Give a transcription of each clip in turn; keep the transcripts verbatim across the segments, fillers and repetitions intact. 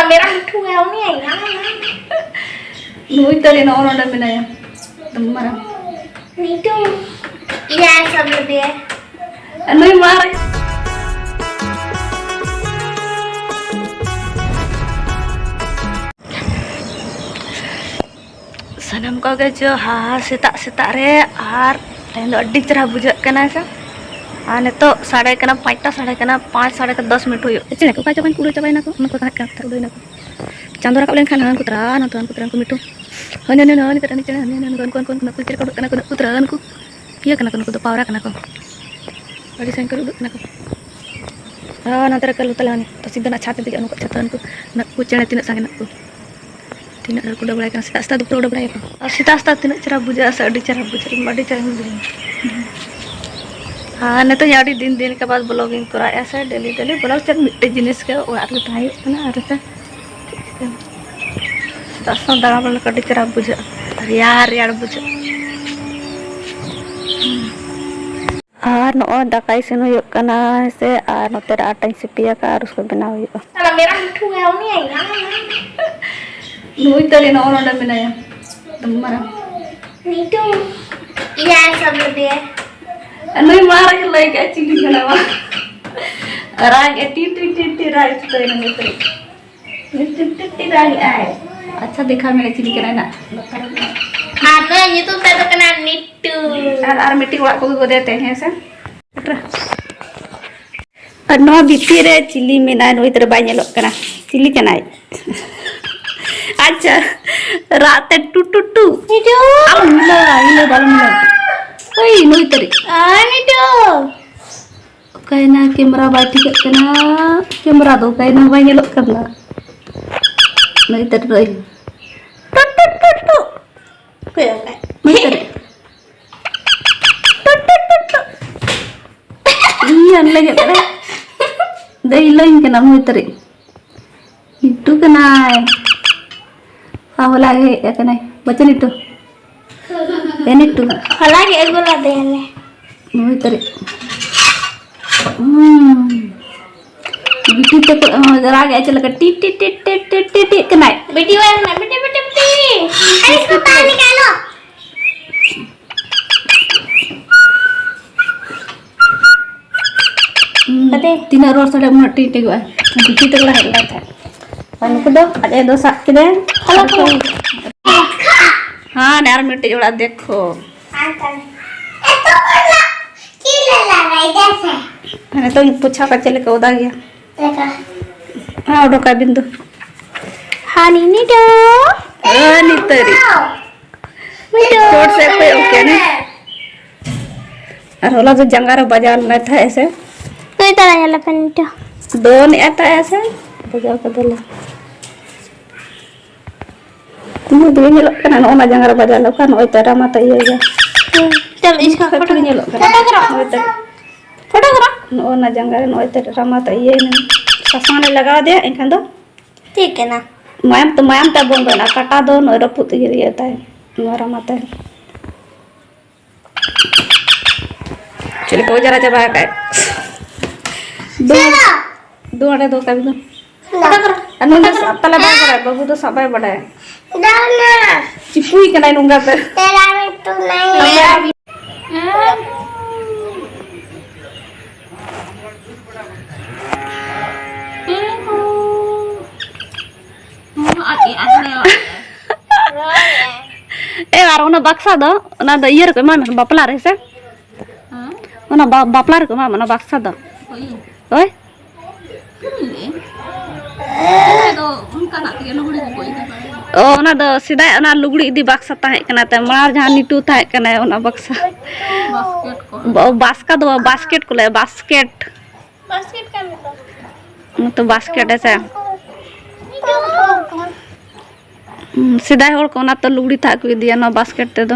मेरा मिट्ठू है, वो नहीं आएगा। ᱱᱩᱭ ᱛᱟᱞᱮ ᱱᱚᱜᱼᱚ ᱱᱚᱰᱮ ᱢᱮᱱᱟᱭᱟ᱾ ᱮᱠᱫᱚᱢ ᱢᱟᱨᱟᱝ᱾ ᱱᱤᱛᱚᱜ ᱤᱭᱟ ᱥᱟᱵ ᱞᱮᱫᱮ᱾ ᱱᱩᱭ ᱢᱟᱨᱟᱝ᱾ ᱥᱟᱱᱟᱢ ᱠᱚᱜᱮ ᱡᱚᱦᱟᱨ ᱥᱮᱛᱟᱜ ᱥᱮᱛᱟᱜ ᱨᱮ᱾ ᱟᱨ ᱛᱮᱦᱮᱧ ᱫᱚ ᱟᱹᱰᱤ ᱪᱮᱦᱨᱟ ᱵᱩᱡᱷᱟᱹᱜ ᱠᱟᱱᱟ ᱥᱮ᱾ ᱟᱨ ᱱᱤᱛᱚᱜ ᱥᱟᱰᱮ ᱠᱟᱱᱟ ᱯᱟᱸᱪᱴᱟ, ᱥᱟᱰᱮ ᱠᱟᱱᱟ ᱯᱟᱸᱪ, ᱥᱟᱰᱮ ᱠᱟᱱᱟ ᱫᱚᱥ ᱢᱤᱱᱤᱴ ᱦᱩᱭᱩᱜ᱾ ᱪᱮᱬᱮ ᱠᱚ ᱚᱠᱟ ᱪᱚ ᱠᱷᱚᱱ ᱠᱚ ᱩᱰᱟᱹᱣ ᱪᱟᱵᱟᱭᱮᱱᱟ ᱠᱚ, ᱚᱱᱟ ᱠᱚ ᱛᱟᱦᱮᱸ ᱠᱟᱱ ᱛᱟᱦᱮᱸ, ᱩᱰᱟᱹᱣᱮᱱᱟ ᱠᱚ᱾ ᱪᱟᱸᱫᱚ ᱨᱟᱠᱟᱵ ᱞᱮᱱᱠᱷᱟᱱ ᱦᱟᱱᱠᱩ ᱛᱨᱟᱱ, ᱦᱟᱱᱠᱩ ᱛᱨᱟᱱ ᱠᱚ ᱢᱤᱴᱩ᱾ ᱦᱟᱹᱱᱤ, ᱦᱟᱹᱱᱤ, ᱦᱟᱹᱱᱤ, ᱦᱟᱹᱱᱤ ᱛᱟᱨᱟ, ᱦᱟᱹᱱᱤ ᱪᱮᱬᱮ, ᱦᱟᱹᱱᱤ, ᱦᱟᱹᱱᱤ, ᱦᱟᱹᱱᱠᱩ, ᱦᱟᱹᱱᱠᱩ, ᱦᱟᱹᱱᱠᱩ ᱪᱮᱬᱮ ᱠᱚ ᱩᱰᱟᱹᱜ ᱠᱟᱱᱟ ᱠᱚ, ᱱᱩᱠᱩ ᱛᱨᱟᱱ ᱠᱚ᱾ ᱤᱭᱟᱹ ᱠᱟᱱᱟ ᱠᱚ, ᱱᱩᱠᱩ ᱫᱚ ᱯᱟᱣᱨᱟ ᱠᱟᱱᱟ ᱠᱚ᱾ ᱟᱹᱰᱤ ᱥᱟᱺᱜᱤᱧ ᱠᱚᱨᱮ ᱩᱰᱟᱹᱜ ᱠᱟᱱᱟ ᱠᱚ᱾ ᱟᱨ ᱱᱚᱛᱮ ᱨᱮ ᱠᱟᱹᱞᱩ ᱛᱟᱞᱮ ᱦᱟᱹᱱᱤ, ᱛᱚ ᱥᱤᱫᱷᱟᱹ ᱱᱟᱜ ᱪᱷᱟᱛ ᱨᱮ ᱫᱮᱡᱚᱜᱼᱟ, ᱱᱩᱠᱩ ᱪᱷᱟᱛᱟ ᱦᱟᱹᱱᱠᱩ, ᱱᱩᱠᱩ ᱪᱮᱬᱮ ᱛᱤᱱᱟᱹᱜ ᱥᱟᱸᱜᱮ ᱱᱟᱜ ᱠᱚ᱾ ᱛᱤᱱᱟᱹᱜ ᱰᱷᱮᱨ ᱠᱚ ᱩᱰᱟᱹᱣ ᱵᱟᱲᱟᱭ ᱠᱟᱱᱟ, ᱥᱮᱛᱟᱜ ᱥᱮᱛᱟᱜ ᱫᱚᱠᱚ ᱩᱰᱟᱹᱣ ᱵᱟᱲᱟᱭᱟᱠᱚ᱾ ᱟᱨ ᱥᱮᱛᱟᱜ ᱥᱮᱛᱟᱜ ᱛᱤᱱᱟᱹᱜ ᱪᱮᱦᱨᱟ ᱵᱩᱡᱷᱟᱹᱜᱼᱟ ᱥᱮ, ᱟᱹᱰᱤ ᱪᱮᱦᱨᱟ ᱵᱩᱡᱷᱟᱹᱜᱼᱟ, ᱤᱧ ᱢᱟ ᱟᱹᱰᱤ ᱪᱮᱦᱨᱟ ᱵᱩᱡᱷᱟᱹᱜᱼᱟ᱾ ᱟᱨ ᱱᱤᱛᱚᱜ ᱟᱹᱰᱤ ᱫᱤᱱ ᱫᱤᱱ ᱠᱮ ᱵᱟᱫ ᱵᱞᱚᱜ ᱤᱧ ᱠᱚᱨᱟᱣᱮᱫᱼᱟ ᱥᱮ, ᱰᱮᱞᱤ ᱰᱮᱞᱤ ᱵᱞᱚᱜ ᱪᱮᱫ ᱢᱤᱫᱴᱮᱡ ᱡᱤᱱᱤᱥ ᱜᱮ ᱚᱲᱟᱜ ᱨᱮᱜᱮ ᱛᱟᱦᱮᱸ ᱦᱩᱭᱩᱜ ᱠᱟᱱᱟ᱾ ᱟᱨ ᱥᱮ ᱪᱮᱫ ᱪᱤᱠᱟᱹ? ᱥᱮᱛᱟᱜ ᱥᱮᱛᱟᱜ ᱫᱟᱬᱟ ᱵᱟᱲᱟ ᱞᱮᱠᱷᱟᱱ ᱟᱹᱰᱤ ᱪᱮᱦᱨᱟ ᱵᱩᱡᱷᱟᱹᱜᱼᱟ, ᱨᱮᱭᱟᱲ ᱨᱮᱭᱟᱲ ᱵᱩᱡᱷᱟᱹᱜᱼᱟ᱾ ᱟᱨ ᱱᱚᱜᱼᱚᱭ ᱫᱟᱠᱟ ᱤᱥᱤᱱ ᱦᱩᱭᱩᱜ ᱠᱟᱱᱟ ᱦᱮᱸ ᱥᱮ, ᱟᱨ ᱱᱚᱛᱮ ᱨᱮ ᱟᱴᱟᱧ ᱥᱤᱯᱤ ᱟᱠᱟᱫᱼᱟ ᱟᱨ ᱩᱥᱠᱩ ᱵᱮᱱᱟᱣ ᱦᱩᱭᱩᱜᱼᱟ᱾ ᱥᱟᱞᱟ ᱢᱮᱨᱟ ᱢᱤᱴᱷᱩ ᱜᱟᱭᱟ ᱩᱱᱤ ᱟᱭ ᱱᱩᱭ ᱛᱟᱞᱮ ᱱᱚᱜᱼᱚ ᱱᱚᱰᱮ ᱢᱮᱱᱟᱭᱟ, ᱮᱠᱫᱚᱢ ᱢᱟᱨᱟᱝ᱾ ᱢᱤᱴᱷᱩ ᱤᱭᱟ ᱥᱟᱵ ᱞᱮᱫᱮ᱾ ᱱᱩᱭ ᱢᱟ ᱨᱟᱜ ᱞᱟᱹᱭ ᱠᱮᱫ ᱪᱤᱞᱤ ᱠᱟᱱᱟ ᱢᱟ᱾ ᱨᱟᱜ A T T T T ᱨᱟᱜ ᱮ ᱪᱤᱠᱟᱹᱭᱮᱱᱟ ᱱᱩᱭ ᱛᱟᱞᱮ᱾ ᱱᱩᱭ ᱴᱤ ᱴᱤ ᱴᱤ ᱨᱟᱜ ᱮᱫ ᱟᱭ᱾ ᱟᱪᱪᱷᱟ, ᱫᱮᱠᱷᱟ ᱢᱮ ᱪᱤᱞᱤ ᱠᱟᱱᱟᱭ ᱱᱟᱜ᱾ ᱟᱨ ᱱᱚᱣᱟ ᱧᱩᱛᱩᱢ ᱛᱟᱭ ᱫᱚ ᱠᱟᱱᱟ ᱱᱤᱴᱩ᱾ ᱟᱨ, ᱟᱨ ᱢᱤᱫᱴᱤᱡ ᱚᱲᱟᱜ ᱠᱚᱜᱮ ᱠᱚ ᱫᱮ ᱛᱮ, ᱦᱮᱸ ᱥᱮ? ᱟᱨ ᱱᱚᱣᱟ ᱵᱷᱤᱛᱤᱨ ᱨᱮ ᱪᱤᱞᱤ ᱢᱮᱱᱟᱭ? ᱱᱩᱭ ᱛᱚᱨᱮ ᱵᱟᱭ ᱧᱮᱞᱚᱜ ᱠᱟᱱᱟ᱾ ᱪᱤᱞᱤ ᱠᱟᱱᱟᱭ? ᱟᱪᱪᱷᱟ, ᱨᱟᱜ ᱛᱮ ᱴᱩ ᱴᱩ ᱴᱩ᱾ ᱱᱤᱴᱩ᱾ ᱟᱞᱚᱢ ᱦᱤᱞᱟᱹᱣᱟ, ᱦᱤᱞᱟᱹᱣ ᱫᱚ ᱟᱞᱚᱢ ᱦᱤᱞᱟᱹᱣᱟ᱾ ᱳᱭ, ᱱᱩᱭ ᱛᱟᱹᱨᱤ᱾ ᱟᱭ, ᱱᱤᱴᱩ᱾ ᱚᱠᱟᱭᱮᱱᱟ? ᱠᱮᱢᱨᱟ ᱵᱟᱭ ᱴᱷᱤᱠᱟᱹᱜ ᱠᱟᱱᱟ᱾ ᱠᱮᱢᱨᱟ ᱫᱚ ᱚᱠᱟᱭᱮᱱᱟ? ᱵᱟᱭ ᱧᱮᱞᱚᱜ ᱠᱟᱱᱟ᱾ ᱱᱩᱭ ᱛᱟᱹᱨᱤ, ᱱᱩᱭ᱾ Two two two two. ᱚᱠᱚᱭ ᱚᱱᱠᱟ? ᱢᱟᱹᱭ ᱛᱟᱹᱨᱤ᱾ Two two two two. ᱤᱧ ᱦᱚᱸ ᱞᱟᱹᱭ ᱠᱮᱫ ᱛᱟᱞᱮ᱾ ᱫᱟᱹᱭ ᱞᱟᱹᱭ ᱠᱟᱱᱟ ᱢᱟᱹᱭ ᱛᱟᱹᱨᱤ᱾ ᱱᱤᱴᱩ ᱠᱟᱱᱟᱭ᱾ ᱟᱨ ᱦᱚᱞᱟ ᱜᱮ ᱦᱮᱡ ᱟᱠᱟᱱᱟᱭ᱾ ᱵᱟᱪᱚ ᱱᱤᱴᱩ᱾ ᱮ ᱱᱤᱴᱩ᱾ ᱦᱚᱞᱟ ᱜᱮ ᱟᱹᱜᱩ ᱞᱮᱫᱮᱭᱟᱞᱮ᱾ ᱢᱟᱹᱭ ᱛᱟᱹᱨᱤ᱾ ᱦᱩᱸ᱾ ᱵᱤᱴᱤ ᱛᱟᱠᱚ ᱦᱚᱸ ᱨᱟᱜ ᱮᱫ ᱪᱮᱫ ᱞᱮᱠᱟ, T T T T T T T ᱠᱟᱱᱟᱭ᱾ ᱵᱤᱴᱤ ᱵᱟᱭ ᱢᱮᱱᱟ, ᱵᱤᱴᱤ, ᱵᱤᱴᱤ, ᱵᱤᱴᱤ᱾ ᱟᱨᱮ ᱤᱥᱠᱩᱞ ᱵᱟᱭ ᱱᱤᱠᱟᱞᱚ᱾ ᱦᱩᱸ, ᱠᱟᱛᱮ᱾ ᱛᱤᱱᱟᱹᱜ ᱨᱚᱲ ᱥᱟᱰᱮ, ᱩᱱᱟᱹᱜ ᱴᱤ ᱴᱤ ᱜᱚᱜᱼᱟᱭ᱾ ᱵᱤᱴᱤ ᱛᱟᱠᱚ ᱦᱮᱡ ᱞᱮᱱ ᱛᱟᱦᱮᱸᱫ᱾ ᱟᱨ ᱱᱩᱠᱩ ᱫᱚ ᱟᱡ ᱟᱭᱳ ᱫᱚ ᱥᱟᱵ ᱠᱮᱫᱟᱭ᱾ ᱦᱮᱞᱳ ᱠᱚ᱾ ᱦᱮᱸ, ᱟᱨ ᱢᱤᱫᱴᱤᱡ ᱚᱲᱟᱜ ᱫᱮᱠᱷᱳ᱾ ᱟᱨ ᱛᱟᱦᱞᱮ ᱮᱛᱚ ᱠᱚ ᱞᱟ-, ᱪᱮᱫ ᱞᱮ ᱞᱟᱜᱟᱭ ᱫᱟ ᱥᱮ? ᱱᱤᱛᱚᱝ ᱯᱳᱪᱷᱟ ᱠᱚ ᱪᱮᱫ ᱞᱮᱠᱟ ᱚᱫᱟ ᱜᱮᱭᱟ? ᱞᱮᱠᱟ᱾ ᱦᱮᱸ, ᱚᱰᱚᱠ ᱟᱹᱵᱤᱱ ᱫᱚ᱾ ᱦᱟᱱᱤ ᱱᱤᱴᱳ᱾ ᱦᱟᱱᱤ ᱛᱟᱹᱨᱤ᱾ ᱱᱤᱴᱳ᱾ ᱪᱚᱴ ᱥᱮᱫ ᱠᱷᱚᱡ ᱳᱠᱮ ᱱᱮ᱾ ᱟᱨ ᱦᱚᱞᱟ ᱫᱚ ᱡᱟᱸᱜᱟ ᱨᱮ ᱵᱟᱡᱟᱣ ᱞᱮᱱᱟᱭ ᱛᱟᱦᱮᱸᱜ ᱥᱮ? ᱱᱩᱭ ᱛᱟᱞᱟᱭ ᱧᱮᱞ ᱟᱯᱮ ᱱᱤᱴᱳ᱾ ᱫᱚᱱ ᱮᱫ ᱛᱟᱦᱮᱸᱜ ᱥᱮ? ᱵᱟᱡᱟᱣ ᱠᱟᱫᱟᱞᱮ᱾ ᱤᱧ ᱫᱚ ᱧᱮᱞᱚᱜ ᱠᱟᱱᱟ, ᱱᱚᱜᱼᱚ ᱱᱟ ᱡᱟᱸᱜᱟ ᱨᱮ ᱵᱟᱡᱟᱣ ᱞᱮᱠᱷᱟᱱ ᱱᱚᱜᱼᱚᱭ ᱛᱮ ᱨᱟᱢᱟ ᱛᱮ ᱤᱭᱟᱹᱭᱟ᱾ ᱦᱩᱸ, ᱪᱚᱞ, ᱤᱥᱠᱟ ᱯᱷᱳᱴᱳ ᱯᱷᱳᱴᱳ ᱧᱮᱞᱚᱜ ᱠᱟᱱᱟ᱾ ᱯᱷᱳᱴᱳ ᱠᱚᱨᱚ᱾ ᱱᱚᱜᱼᱚᱭ ᱛᱮ, ᱯᱷᱳᱴᱳ ᱠᱚᱨᱚ᱾ ᱱᱚᱜᱼᱚ ᱱᱟ ᱡᱟᱸᱜᱟ ᱨᱮ ᱱᱚᱜᱼᱚᱭ ᱛᱮ ᱨᱟᱢᱟ ᱛᱮ ᱤᱭᱟᱹᱭ ᱱᱟ᱾ ᱥᱟᱥᱟᱝ ᱞᱮ ᱞᱟᱜᱟᱣ ᱟᱫᱮᱭᱟ, ᱮᱱᱠᱷᱟᱱ ᱫᱚ ᱴᱷᱤᱠ ᱮᱱᱟ᱾ ᱢᱟᱭᱟᱢ ᱛᱮ, ᱢᱟᱭᱟᱢ ᱛᱮ ᱵᱚᱱᱫᱚᱭᱮᱱᱟ, ᱠᱟᱴᱟ ᱫᱚ ᱱᱚᱜᱼᱚᱭ ᱨᱟᱹᱯᱩᱫ ᱤᱭᱟᱹ ᱛᱟᱭ, ᱱᱚᱣᱟ ᱨᱟᱢᱟ ᱛᱮ᱾ ᱪᱮᱫ ᱞᱮᱠᱟ ᱚᱡᱟᱨᱟ ᱪᱟᱵᱟ ᱟᱠᱟᱫ᱾ ᱫᱩ, ᱫᱩ ᱚᱸᱰᱮ ᱫᱚ ᱠᱟᱹᱢᱤ ᱫᱚ᱾ ᱟᱨ ᱱᱩᱭ ᱫᱚ ᱥᱟᱵ ᱛᱟᱞᱮ ᱵᱟᱭ ᱵᱟᱲᱟᱭᱟ, ᱵᱟᱹᱵᱩ ᱫᱚ ᱥᱟᱵ ᱵᱟᱭ ᱵᱟᱲᱟᱭᱟ᱾ ᱪᱤᱯᱩᱭ ᱠᱟᱱᱟᱭ ᱱᱚᱝᱠᱟ ᱛᱮ᱾ ᱮ, ᱟᱨ ᱚᱱᱟ ᱵᱟᱠᱥᱟ ᱫᱚ, ᱚᱱᱟ ᱫᱚ ᱤᱭᱟᱹ ᱨᱮᱠᱚ ᱮᱢᱟᱢᱟ, ᱵᱟᱯᱞᱟ ᱨᱮ, ᱦᱮᱸ ᱥᱮ? ᱦᱮᱸ? ᱚᱱᱟ ᱵᱟ-, ᱵᱟᱯᱞᱟ ᱨᱮᱠᱚ ᱮᱢᱟᱢᱟ, ᱚᱱᱟ ᱵᱟᱠᱥᱟ ᱫᱚ᱾ ᱦᱳᱭ᱾ ᱦᱳᱭ? ᱦᱳᱭ᱾ ᱚᱱᱟ ᱫᱚ ᱚᱱᱠᱟᱱᱟᱜ ᱛᱮᱜᱮ ᱞᱩᱜᱽᱲᱤ ᱠᱚᱠᱚ ᱤᱫᱤ ᱵᱟᱲᱟᱭᱟ᱾ ᱚ, ᱚᱱᱟ ᱫᱚ ᱥᱮᱫᱟᱭ ᱚᱱᱟ ᱞᱩᱜᱽᱲᱤ ᱤᱫᱤ ᱵᱟᱠᱥᱟ ᱛᱟᱦᱮᱸ ᱠᱟᱱᱟ, ᱛᱟᱭᱚᱢ ᱢᱟᱲᱟᱝ ᱡᱟᱦᱟᱸ ᱱᱤᱴᱩ ᱛᱟᱦᱮᱸ ᱠᱟᱱᱟ, ᱚᱱᱟ ᱵᱟᱠᱥᱟ᱾ ᱵᱟᱥᱠᱮᱴ ᱠᱚ᱾ ᱵᱟ-, ᱵᱟᱥᱠᱟ ᱫᱚ ᱵᱟᱝ, ᱵᱟᱥᱠᱮᱴ ᱠᱚ ᱞᱟᱹᱭᱟ, ᱵᱟᱥᱠᱮᱴ᱾ ᱵᱟᱥᱠᱮᱴ ᱠᱟᱱ ᱜᱮᱛᱚ᱾ ᱚᱱᱟ ᱛᱚ ᱵᱟᱥᱠᱮᱴ ᱦᱮᱸ ᱥᱮ? ᱦᱩᱸ, ᱥᱮᱫᱟᱭ ᱦᱚᱲ ᱠᱚ ᱚᱱᱟ ᱛᱚ ᱞᱩᱜᱽᱲᱤ ᱛᱟᱦᱟᱜ ᱠᱚ ᱤᱫᱤᱭᱟ ᱱᱚᱣᱟ ᱵᱟᱥᱠᱮᱴ ᱛᱮᱫᱚ᱾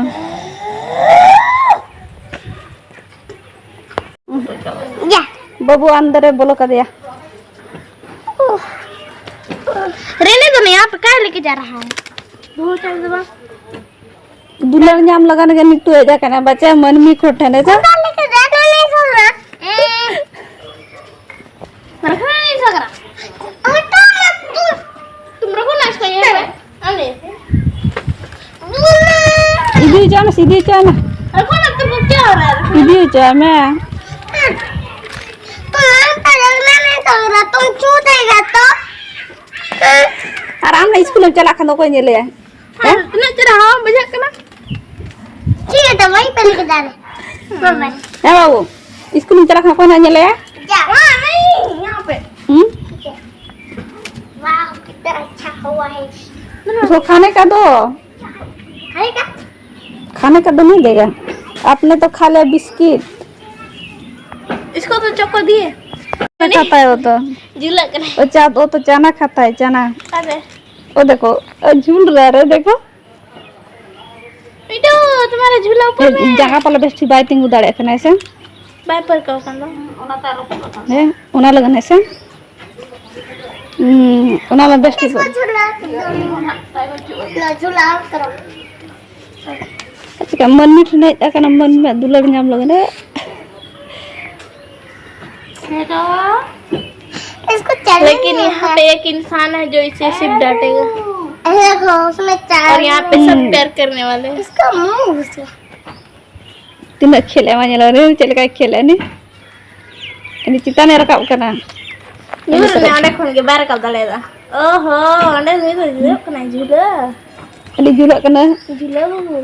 ᱭᱟ᱾ ᱵᱟᱹᱵᱩ ᱟᱱᱫᱟᱨᱮ ᱵᱚᱞᱚ ᱠᱟᱫᱮᱭᱟ᱾ ᱨᱮᱱᱮ ᱫᱚ ᱱᱮᱭᱟ ᱯᱮ ᱠᱟᱭ ᱞᱮᱠᱮ ᱡᱟ ᱨᱟᱦᱟ ᱦᱟᱭ᱾ ᱫᱩᱞᱟᱹᱲ ᱧᱟᱢ ᱞᱟᱜᱟᱱ ᱜᱮ ᱱᱤᱛᱚᱜ ᱦᱮᱡ ᱟᱠᱟᱱᱟ ᱵᱟᱪᱟ ᱢᱟᱹᱱᱢᱤ ᱠᱚ ᱴᱷᱮᱱ ᱦᱮᱸ ᱥᱮ? ᱚᱠᱟ ᱞᱮᱠᱟ ᱡᱟᱭᱜᱟ ᱞᱮ ᱥᱚᱦᱨᱟ? ᱮ᱾ ᱢᱟᱨᱦᱟᱭ ᱟᱢ ᱥᱤᱫᱷᱤ ᱦᱚᱪᱚᱭ ᱢᱮ᱾ ᱨᱚᱠᱷᱚᱱ ᱟᱯ ᱛᱩᱢ ᱠᱭᱟ ᱦᱳ ᱨᱟᱦᱟ ᱦᱟᱭ? ᱥᱤᱫᱷᱤ ᱦᱚᱪᱚᱭ ᱢᱮ᱾ ᱛᱩᱢᱦᱟᱨᱟ ᱯᱟᱜᱽᱞᱟ ᱢᱮ ᱛᱚ, ᱛᱩᱢ ᱪᱩᱯ ᱨᱮᱦᱮᱜᱟ ᱛᱚ᱾ ᱟᱨ ᱟᱢ ᱫᱚ ᱤᱥᱠᱩᱞ ᱮᱢ ᱪᱟᱞᱟᱜ ᱠᱷᱟᱱ ᱫᱚ ᱚᱠᱚᱭ ᱧᱮᱞᱮᱭᱟ? ᱦᱮᱸ? ᱛᱤᱱᱟᱹᱜ ᱪᱮᱦᱨᱟ ᱦᱟᱣᱟ ᱵᱩᱡᱷᱟᱹᱜ ᱠᱟᱱᱟ᱾ ᱴᱷᱤᱠ ᱜᱮᱭᱟ, ᱛᱚ ᱵᱟᱹᱧ ᱯᱮᱱ ᱠᱮᱫᱟ ᱨᱮ᱾ ᱵᱟᱵᱟ᱾ ᱦᱮᱸ ᱵᱟᱹᱵᱩ, ᱤᱥᱠᱩᱞ ᱮᱢ ᱪᱟᱞᱟᱜ ᱠᱷᱟᱱ ᱚᱠᱚᱭ ᱱᱟᱜ ᱧᱮᱞᱮᱭᱟ? ᱡᱟ, ᱢᱟ, ᱢᱟ, ᱭᱟᱦᱟᱸ ᱯᱮ᱾ ᱦᱩᱸ? ᱴᱷᱤᱠ ᱜᱮᱭᱟ᱾ ᱣᱟᱣ, ᱠᱤᱛᱱᱟ ᱟᱪᱪᱷᱟ ᱦᱟᱣᱟ ᱦᱟᱭ᱾ ᱩᱥᱠᱳ ᱠᱷᱟᱱᱮ ᱠᱟ ᱫᱚ᱾ ᱠᱷᱟᱱᱮ ᱠᱟ? खाने का तो नहीं देगा। आपने तो खा लिया बिस्किट। इसको तो चोको दिए। खाता है वो तो। ᱡᱩᱞᱟᱹᱜ ᱠᱟᱱᱟᱭ। वो चा-, वो तो चना खाता है, चना। अरे। वो देखो, वो झूल रहा है, देखो। बेटो, तुम्हारा झूला ऊपर में है। ᱡᱟᱸᱜᱟ ᱯᱟᱞᱮ ᱵᱮᱥ ᱴᱷᱤᱠ ᱵᱟᱭ ᱛᱤᱸᱜᱩ ᱫᱟᱲᱮᱭᱟᱜ ᱠᱟᱱᱟ ᱥᱮ? ᱵᱟᱭ ᱯᱟᱹᱨᱠᱟᱹᱣ ᱠᱟᱱ ᱫᱚ। ᱦᱮᱸ, ᱚᱱᱟ ᱞᱟᱹᱜᱤᱫ ᱦᱮᱸ ᱥᱮ? ᱦᱩᱸ, ᱚᱱᱟ ᱢᱟ ᱵᱮᱥ ᱴᱷᱤᱠ। ᱡᱷᱩᱞᱟ, ᱡᱷᱩᱞᱟ ᱠᱚᱨᱚ᱾ ᱪᱮᱠᱟ ᱢᱟᱹᱱᱢᱤ ᱴᱷᱮᱱ ᱦᱮᱡ ᱟᱠᱟᱱᱟ, ᱢᱟᱹᱱᱢᱤᱭᱟᱜ ᱫᱩᱞᱟᱹᱲ ᱧᱟᱢ ᱞᱟᱹᱜᱤᱫ ᱨᱮ। इसको चलने लेकिन नहीं यहाँ आता। पे एक इंसान है जो इसे सिर्फ डांटेगा। ऐसे देखो, उसमें चार और यहाँ पे सब प्यार करने वाले हैं। इसका मुंह घुस गया। ᱛᱤᱱᱟᱹᱜ ᱠᱷᱮᱞ ᱮᱢᱟ ᱧᱮᱞ ᱨᱮ, ᱪᱮᱫ ᱞᱮᱠᱟᱭ ᱠᱷᱮᱞ ᱮᱱᱮ? ᱩᱱᱤ ᱪᱮᱛᱟᱱᱮ ᱨᱟᱠᱟᱵ ᱠᱟᱱᱟ। ᱧᱩᱨ ᱮᱱᱟ ᱚᱸᱰᱮ ᱠᱷᱚᱱ ᱜᱮ, ᱵᱟᱭ ᱨᱟᱠᱟᱵ ᱫᱟᱲᱮᱭᱟᱫᱟ। ᱚᱦᱚ, ᱚᱸᱰᱮ ᱱᱩᱭ ᱫᱚ ᱡᱷᱩᱞᱟᱹᱜ ᱠᱟᱱᱟᱭ, ᱡᱷᱩᱞᱟᱹ᱾ ᱟᱹᱰᱤ ᱡᱷᱩᱞᱟᱹᱜ ᱠᱟᱱᱟ। ᱡᱷᱩᱞᱟᱹ ᱵᱟᱹᱵᱩ᱾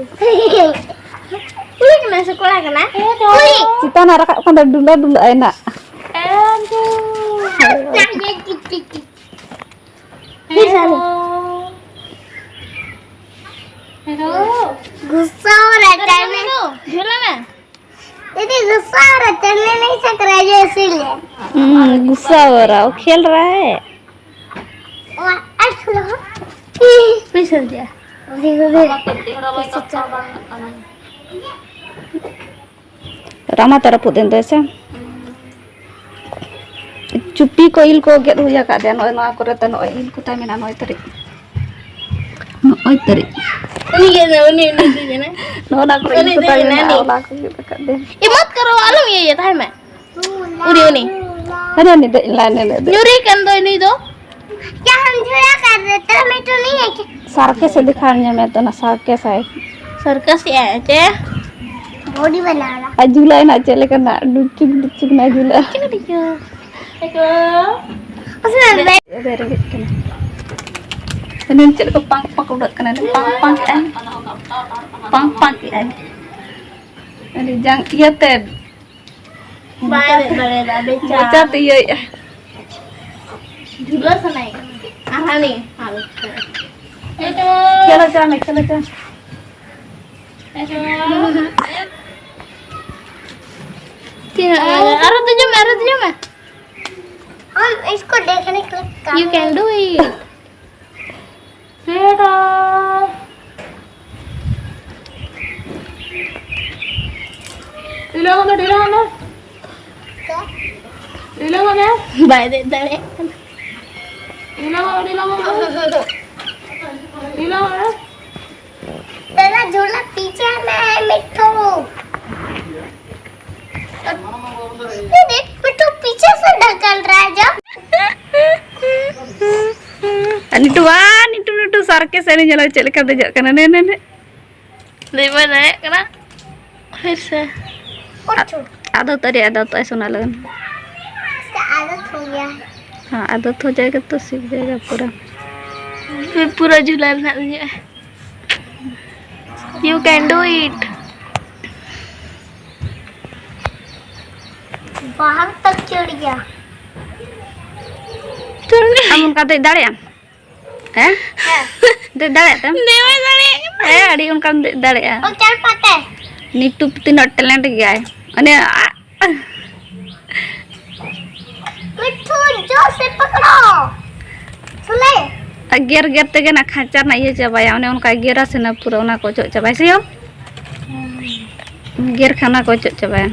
ᱠᱩᱲᱤ ᱠᱟᱱᱟᱭ ᱥᱮ ᱠᱚᱲᱟ ᱠᱟᱱᱟᱭ? ᱠᱩᱲᱤ᱾ ᱪᱮᱛᱟᱱᱮ ᱨᱟᱠᱟᱵ ᱠᱟᱱ ᱫᱚ ᱰᱩᱞᱟᱹ ᱰᱩᱞᱟᱹ ᱟᱭ ᱱᱟᱜ। ᱮ ᱵᱟᱹᱵᱩ᱾ ᱦᱮᱞᱳ᱾ ᱦᱮᱞᱳ᱾ गुस्सा हो रहा है, चलने। झूला में। दीदी, गुस्सा हो रहा है, चलने नहीं सक रहा है, ये इसीलिए। हम्म, गुस्सा हो रहा है, वो खेल रहा है। वो, अच्छा। फिसल दिया। दीदी, दीदी। ᱨᱟᱢᱟ ᱛᱮ ᱨᱟᱹᱯᱩᱫ ᱮᱱ ᱛᱟᱭᱟ ᱥᱮ? ᱪᱩᱯᱤ ᱠᱚ ᱤᱞ ᱠᱚ ᱜᱮᱫ ᱦᱩᱭ ᱟᱠᱟᱫ ᱛᱟᱭᱟ᱾ ᱱᱚᱜᱼᱚᱭ ᱱᱚᱣᱟ ᱠᱚᱨᱮ ᱛᱮ ᱱᱚᱜᱼᱚᱭ ᱤᱞ ᱠᱚ ᱛᱟᱭ ᱢᱮᱱᱟᱜᱼᱟ᱾ ᱱᱚᱜᱼᱚᱭ ᱛᱟᱹᱨᱤᱡ, ᱱᱚᱜᱼᱚᱭ ᱛᱟᱹᱨᱤᱡ᱾ ᱩᱱᱤ ᱜᱮ ᱢᱮᱱᱟᱭ, ᱩᱱᱤ, ᱩᱱᱤ ᱜᱮ ᱢᱮᱱᱟᱭ᱾ ᱱᱚᱜᱼᱚ ᱱᱟ ᱠᱚᱨᱮ ᱩᱱᱤ ᱤᱞ ᱠᱚ ᱫᱚ ᱛᱟᱭ ᱢᱮᱱᱟᱭ, ᱢᱮᱱᱟᱜᱼᱟ, ᱩᱱᱤ᱾ ᱚᱱᱟ ᱠᱚ ᱜᱮᱫ ᱟᱠᱟᱫ ᱛᱟᱭᱟ᱾ ᱮ, ᱢᱚᱛ ᱠᱟᱨᱚ, ᱟᱞᱚᱢ ᱤᱭᱟᱹᱭᱟ, ᱛᱟᱦᱮᱸ ᱢᱮ᱾ ᱩᱱᱤ, ᱩᱱᱤ᱾ ᱦᱟᱱᱮ ᱩᱱᱤ ᱫᱮᱡ ᱞᱮᱱᱟᱭ, ᱩᱱᱤ ᱫᱮᱡ᱾ ᱧᱩᱨᱤ ᱠᱟᱱ ᱫᱚ ᱩᱱᱤ ᱫᱚ᱾ क्या हम झूला कर रहे थे, मैं तो नहीं है क्या? सर्कस ᱮ ᱫᱮᱠᱷᱟᱣ ᱧᱟᱢᱮᱫ ᱛᱟᱦᱮᱱᱟ, सर्कस ᱟᱭ᱾ ᱥᱟᱨᱠᱟᱥ ᱮᱜᱼᱟᱭ ᱪᱮ? ᱵᱚᱰᱤ ᱵᱟᱱᱟᱣ ᱫᱟ᱾ ᱟᱨ ᱡᱷᱩᱞᱟᱹ ᱦᱮᱱᱟᱜ ᱪᱮᱫ ᱞᱮᱠᱟᱱᱟᱜ ᱰᱩᱪᱩᱠ ᱰᱩᱪᱩᱠ ᱱᱟᱜ ᱡᱷᱩᱞᱟᱹ᱾ ᱪᱤᱠᱟᱹ ᱰᱤᱪᱩ? ᱮᱠᱚ᱾ ᱟᱥᱮ ᱵᱮ- ᱵᱮ- ᱨᱮᱸᱜᱮᱡ ᱠᱟᱱᱟ᱾ ᱮᱱᱮ ᱪᱮᱫ ᱞᱮᱠᱟ ᱯᱟᱝ ᱯᱟᱝ ᱩᱰᱟᱹᱜ ᱠᱟᱱᱟ, ᱯᱟᱝ ᱯᱟᱝ ᱠᱮᱜᱼᱟᱭ᱾ ᱯᱟᱝ ᱯᱟᱝ ᱠᱮᱜᱼᱟᱭ᱾ ᱟᱹᱰᱤ ᱡᱟᱝ ᱤᱭᱟᱹᱛᱮ᱾ ᱵᱟᱭ ᱫᱟᱲᱮᱭᱟᱫᱟ, ᱵᱮᱪᱟᱨᱟ᱾ ᱢᱚᱪᱟᱛᱮ ᱤᱭᱟᱹᱭᱮᱜᱼᱟ᱾ ᱡᱷᱩᱞᱟᱹ ᱥᱟᱱᱟᱭᱮ ᱠᱟᱱᱟ᱾ ᱟᱨ ᱦᱟᱱᱮ, ᱦᱟᱱᱮ᱾ ᱠᱷᱮᱞ ᱦᱚᱪᱚ ᱢᱮ, ᱠᱷᱮᱞ ᱦᱚᱪᱚ ᱢᱮ᱾ ᱟᱨᱚ ᱫᱮᱡᱚᱜ ᱢᱮ, ᱟᱨᱚ ᱫᱮᱡᱚᱜ ᱢᱮ᱾ हम इसको देखने के लिए You can do it. ᱥᱮᱴᱟ᱾ ᱰᱷᱤᱞᱟᱹᱣ ᱢᱮ, ᱰᱷᱤᱞᱟᱹᱣ ᱢᱮ᱾ ᱰᱷᱤᱞᱟᱹᱣ ᱢᱮ᱾ ᱵᱟᱭ ᱫᱮᱡ ᱫᱟᱲᱮᱭᱟᱜ ᱠᱟᱱᱟ᱾ ᱰᱷᱤᱞᱟᱹᱣ ᱢᱮ, ᱰᱷᱤᱞᱟᱹᱣ ᱢᱮ᱾ ᱰᱷᱤᱞᱟᱹᱣ ᱢᱮ᱾ तेरा झूला पीछे में है, मिट्ठू। दीदी, मिट्ठू पीछे से ढकेल रहा है जो। ᱱᱤᱴᱩ, ᱵᱟ, ᱱᱤᱴᱩ, ᱱᱤᱴᱩ, circus ᱮᱱᱮᱡ ᱧᱮᱞ ᱪᱮᱫ ᱞᱮᱠᱟ ᱫᱮᱡᱚᱜ ᱠᱟᱱᱟ, ᱱᱮ, ᱱᱮ, ᱱᱮ᱾ ᱫᱮᱡ ᱵᱟᱭ ᱫᱟᱲᱮᱭᱟᱜ ᱠᱟᱱᱟ᱾ ᱯᱷᱤᱨ ᱥᱮ᱾ ᱟᱫᱚ ᱛᱟᱹᱨᱤ, ᱟᱫᱚ ᱛᱚ ᱥᱳᱱᱟ ᱞᱟᱜᱟᱱ᱾ इसका आदत हो गया है। हाँ, आदत हो जाएगा तो सीख जाएगा पूरा। फिर पूरा झूला में आ जाए। You can do it. बाहर तक चढ़ गया। ᱟᱢ ᱚᱱᱠᱟ ᱫᱮᱡ ᱫᱟᱲᱮᱭᱟᱜ ᱟᱢ? ᱦᱮᱸ? ᱦᱮᱸ᱾ ᱫᱮᱡ ᱫᱟᱲᱮᱭᱟᱜ ᱛᱮᱢ? ᱫᱮᱡ ᱵᱟᱭ ᱫᱟᱲᱮᱭᱟᱜ ᱠᱟᱱᱟ᱾ ᱦᱮᱸ, ᱟᱹᱰᱤ ᱚᱱᱠᱟᱢ ᱫᱮᱡ ᱫᱟᱲᱮᱭᱟᱜᱼᱟ᱾ ᱚ, ᱪᱟᱨ ᱯᱟᱛᱮ᱾ ᱱᱤᱴᱩ ᱛᱤᱱᱟᱹᱜ talent ᱜᱮᱭᱟᱭ᱾ ᱚᱱᱮ, ᱟ-, ᱢᱤᱴᱷᱩ, जोर से पकड़ो। सुन ले। ᱟᱨ ᱜᱮᱨ ᱜᱮᱨ ᱛᱮᱜᱮ ᱱᱟ ᱠᱷᱟᱸᱪᱟ ᱨᱮᱱᱟᱜ ᱤᱭᱟᱹ ᱪᱟᱵᱟᱭᱟ, ᱚᱱᱮ ᱚᱱᱠᱟ ᱜᱮᱨᱟ ᱥᱮ ᱱᱟ ᱯᱩᱨᱟᱹ ᱚᱱᱟ ᱠᱚ ᱚᱪᱚᱜ ᱪᱟᱵᱟᱭᱟ, ᱥᱮ ᱭᱳ? ᱜᱮᱨ ᱠᱷᱟᱱ ᱚᱱᱟ ᱠᱚ ᱚᱪᱚᱜ ᱪᱟᱵᱟᱭᱟ᱾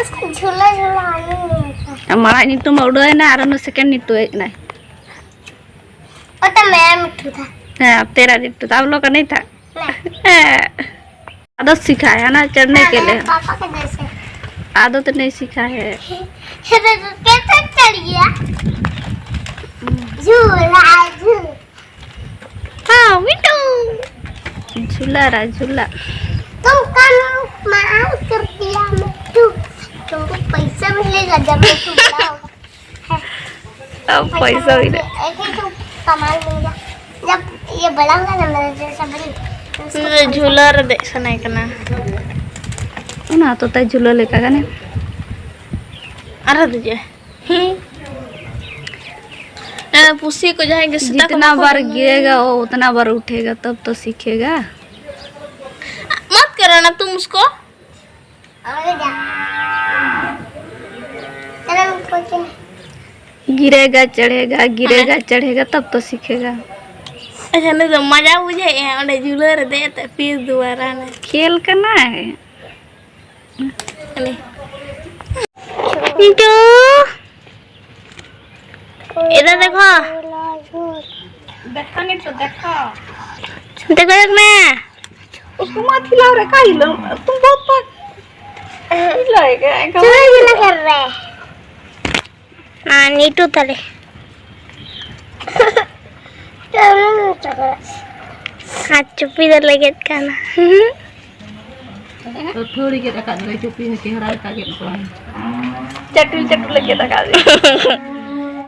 इसको झूला झूला आने नहीं था। ᱟᱨ ᱢᱟᱲᱟᱝ ᱱᱤᱴᱩ ᱢᱟ ᱩᱰᱟᱹᱣ ᱮᱱᱟ ᱟᱨ ᱩᱱᱤ second ᱱᱤᱴᱩ ᱦᱮᱡ ᱮᱱᱟᱭ᱾ वो तो मेरा मिट्ठू था। हाँ, तेरा निट्टू था, हम लोग का नहीं था। नहीं। आदत सिखाया है ना चढ़ने के लिए। पापा के जैसे। आदत नहीं सीखा है। कैसे चढ़ गया? झूला, झूला। झूला रहा, झूला। तुम कम माफ कर दिया मैं। तू, तुमको पैसा मिलेगा जब मैं तू बड़ा होगा। अब पैसा मिले। ऐसे तो कमा लूंगा। जब ये बड़ा होगा ना मेरा जैसा बड़ी, तो उसको ᱩᱱᱤ ᱫᱚ ᱡᱷᱩᱞᱟᱹ ᱨᱮ ᱫᱮᱡ ᱥᱟᱱᱟᱭᱮ ᱠᱟᱱᱟ᱾ ᱚᱱᱟ ᱦᱚᱛᱚ ᱛᱟᱭ ᱡᱷᱩᱞᱟᱹ ᱞᱮᱠᱟ ᱜᱟᱱᱮ᱾ ᱟᱨ ᱫᱮᱡᱚᱜ ᱟᱭ᱾ ᱦᱮᱸ᱾ ᱮ, ᱯᱩᱥᱤ ᱠᱚ ᱡᱟᱦᱟᱸᱭ ᱜᱮ ᱥᱮᱛᱟ ᱠᱚ ᱡᱤᱛᱱᱟ ᱵᱟᱠᱚ ᱵᱟᱨ ᱧᱟᱢᱟ᱾ गिरेगा वो उतना बार उठेगा, तब तो सीखेगा। मत करो ना तुम उसको। और जा। चलो, हम खोलते हैं। गिरेगा चढ़ेगा, गिरेगा हाँ। चढ़ेगा, तब तो सीखेगा। अच्छा, ᱱᱩᱭ ᱫᱚ ᱢᱟᱡᱟ ᱵᱩᱡᱷᱟᱹᱣᱮᱫᱼᱟ, ᱚᱸᱰᱮ ᱡᱷᱩᱞᱟᱹ ᱨᱮ ᱫᱮᱡ ᱠᱟᱛᱮ ᱯᱤᱥ ᱫᱩᱣᱟᱨᱟ ᱱᱟ᱾ खेल करना है। ᱦᱟᱱᱮ᱾ ᱱᱤᱛᱚᱜ ᱮᱫᱟ ᱫᱮᱠᱷᱚ᱾ ᱫᱮᱠᱷᱟ ᱱᱤᱛᱚᱜ ᱫᱮᱠᱷᱟ᱾ ᱫᱮᱠᱷᱚ ᱫᱮᱠᱷ ᱢᱮ᱾ उसको मत हिलाओ रे, का हिलाओ? तुम बहुत पक-, हिलाएगा, एक झूला झूला कर रहा है। हाँ, नीटू ताले। हाँ, चुप्पी दे लगे काना। तो थोड़ी के रखा दो, चुप्पी है, चेहरा रखा के तो। चटुल चटुल लगे रखा दे।